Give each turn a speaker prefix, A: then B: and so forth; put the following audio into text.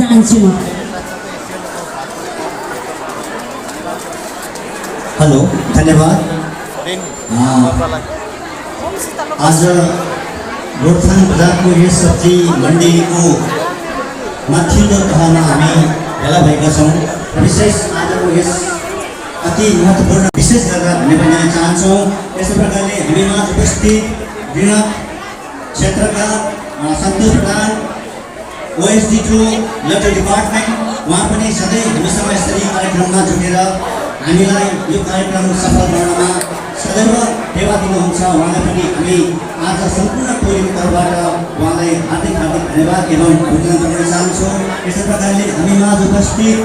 A: चाहन्छु म।
B: हेलो, धन्यवाद। आज गोर्खान बजारको यस सब्जी मन्डीको माथिल्लो तहमा हामी भेला भएका छौँ। विशेष आजको यस अति महत्त्वपूर्ण विशेष गरेर हामी भन्न चाहन्छौँ। यस्तै प्रकारले हामीमा उपस्थित ऋण क्षेत्रका सन्तोष प्रधान, OSD2 इलेक्ट्रिक डिपार्टमेन्ट, उहाँ पनि सधैँ हामीसँग यसरी कार्यक्रममा जुटेर हामीलाई यो कार्यक्रम सफल बनाउनमा सदैव टेवा दिनुहुन्छ। उहाँलाई पनि हामी आज सम्पूर्ण टोलीको तर्फबाट उहाँलाई हार्दिक धन्यवाद एवं अभिनन्दन गर्न चाहन्छौँ। यस्तै प्रकारले हामीमा उपस्थित